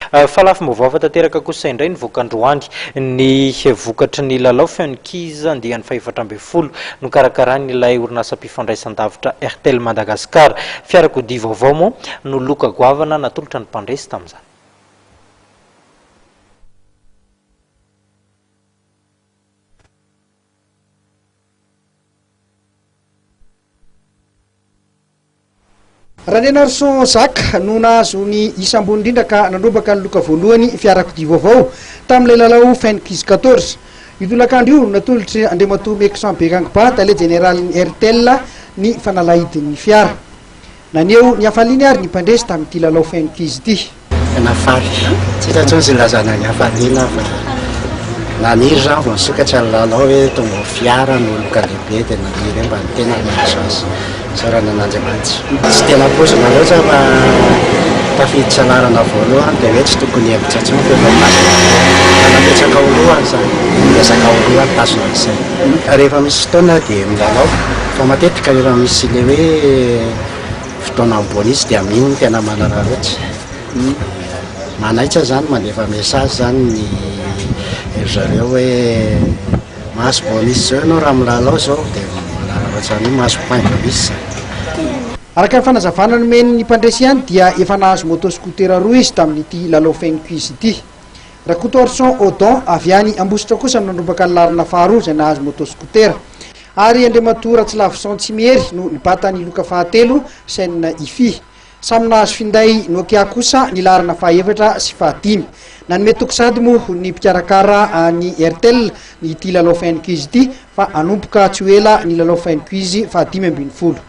Fa lafim-baovao hafa tanteraka kosa indray nivoaka androany ny vokatry ny lalao Feon'Kiz andiany fahefatra 14 nokarakarain'ilay orinasam-pifandraisandavitra Airtel Madagascar. Fiarakodia vaovao moa no loka goavana natolotra ny mpandresy tamin'izany. Randrianarison Jacques no nahazo ny isa ambony indrindra ka nandrombaka ny loka voalohany fiarakodia vaovao tamin'ilay lalao Fin Quiz 14. Io tolakandro io no natolotry Andriamatoa Mexan Bekangba, tale jeneralin'ny Airtel, ny fanalahidin'ny fiara. Naneho ny hafaliany ary ny mpandresy tamin'ity lalao Fin Quiz ity. Tena faly. Tsy hita intsony izay ilazana ny hafaliana fa naniry zany vao nisokatra ny lalao hoe tonga ho fiara no loka lehibe dia naniry hoe mba ny tena nahazo azy. Isaorana an'Andriamanitra. Tsy dia nampoizina loatra fa tafiditra laharana voalohany dia hoe tsy tokony hihevitra intsony fa efa mitazona fa napetraka ho lohany izany. Miezaka ho lohany mitazona an'izay. Rehefa misy fotoana dia milalao fa matetika rehefa misy ilay hoe Fotoana ambony izy dia amin'iny no tena manararaotra. Manaitra zany mandefa message zany ny ry zareo hoe mahazo bonus zao ianao raha milalao zao dia manararaotra an'io mahazo point bonus zany. Araka ny fanazavana nomen'ny mpandresy ihany dia efa nahazo moto scooter roa izy tamin'ity lalao Fenn Quiz ity. Rakotoarison Odon avy any Ambositra kosa no nandrombaka ny laharana faharoa izay nahazo moto scooter. Ary Andriamatoa Ratsilavison Tsimihery no nibata ny loka fahatelo, chaîne Hi-Fi. Samy nahazo finday Nokia kosa ny laharana fahaefatra sy fahadimy. Nanome toky sahady moa ny mpikarakara ny Airtel ity lalao Fin Quiz ity fa hanomboka tsy ho ela ny lalao Fin Quiz fahadimy ambin'ny folo.